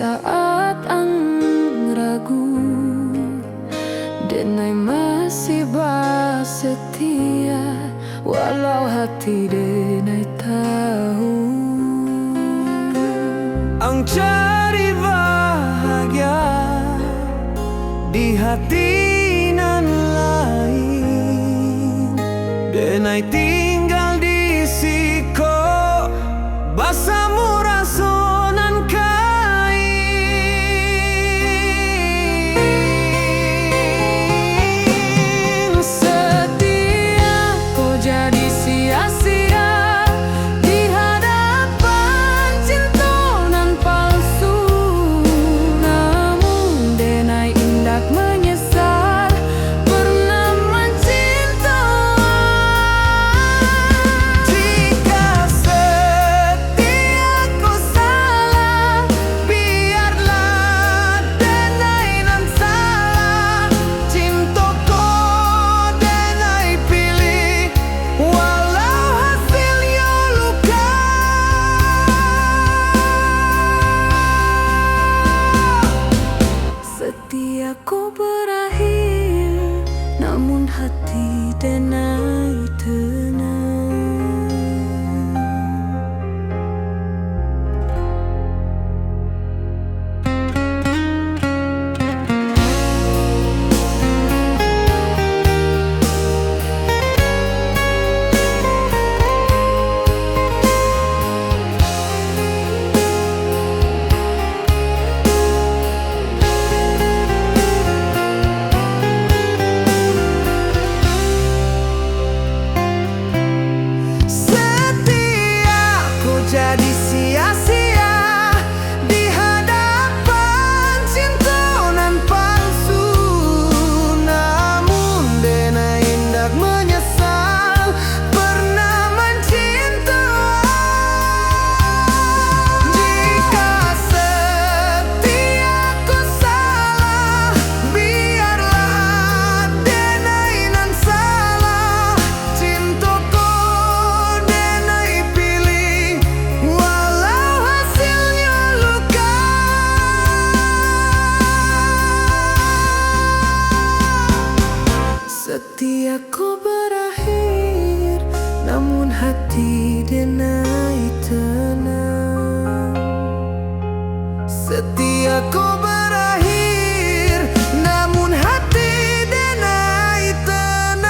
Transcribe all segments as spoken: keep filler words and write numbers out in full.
Saat ang ragu, denai masih basetia, walau hati denai tahu. Ang cari bahagia di hati nan lain, denai tinggal di siko, basamo raso nan kain. Setia ko jadi sia-sia di hadapan cinto nan palsu, namun denai indak menyesal pernah mancinto. Jika setia ko salah, biarlah denai nan salah. Cinto ko denai pilih, walau hasilnyo luka. Setia ko barakhir, namun hati denai tenang. Setia ko jadi sia-sia di hadapan cinto nan palsu, namun denai indak menyesal pernah mancinto. Jika setia ko salah, biarlah denai nan salah. Cinto ko denai pilih, walau hasilnyo luka. Setia ko barakhir, namun hati denai tenang. Setia ko barakhir, namun hati denai tenang.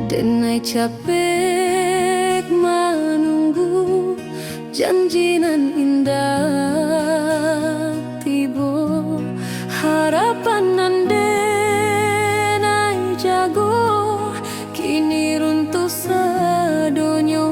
Denai capek manunggu, janji nan indak tibo. Harapan nan denai jago, kini runtuh sadonyo.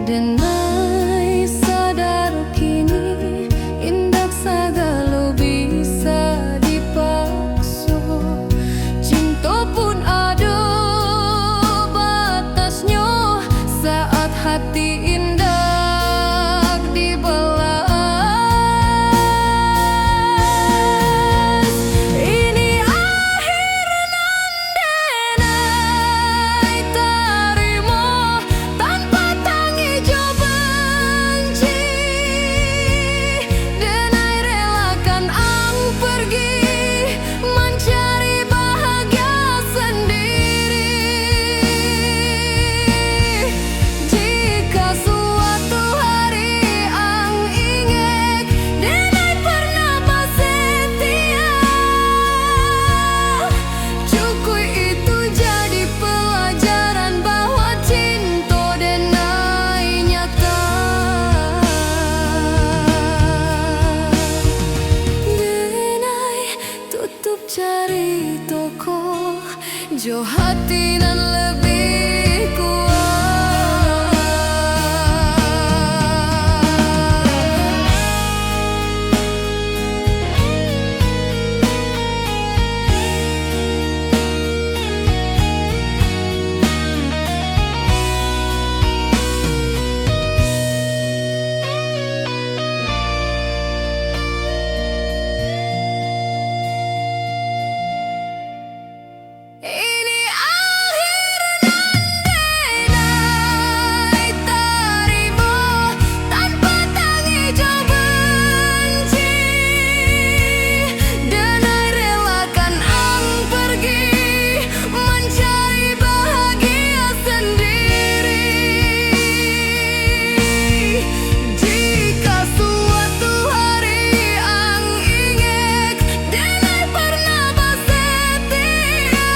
Denai sadar kini, indak sagalo bisa dipakso. Cinto pun ado batasnyo, saat hati indak dibalas. Ini akhir nan denai tarimo, tanpa tangih jo banci. Denai relakan ang pergi, mancari bahagia sendiri. Jika suatu hari ang ingek, denai pernah basetia. Cukuik itu jadi pelajaran bahwa cinto denai nyata. Denai tutup carito ko jo hati nan lebih kuat. Ini akhir nan denai tarimo, tanpa tangih jo banci. Denai relakan ang pergi, mancari bahagia sendiri. Jika suatu hari ang ingek, denai pernah basetia.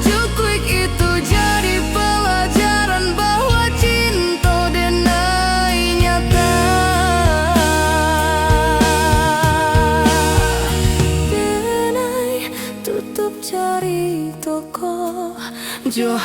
Cukuik itu jadi pelajaran bahwa cinto denai nyata. Denai tutup carito ko jo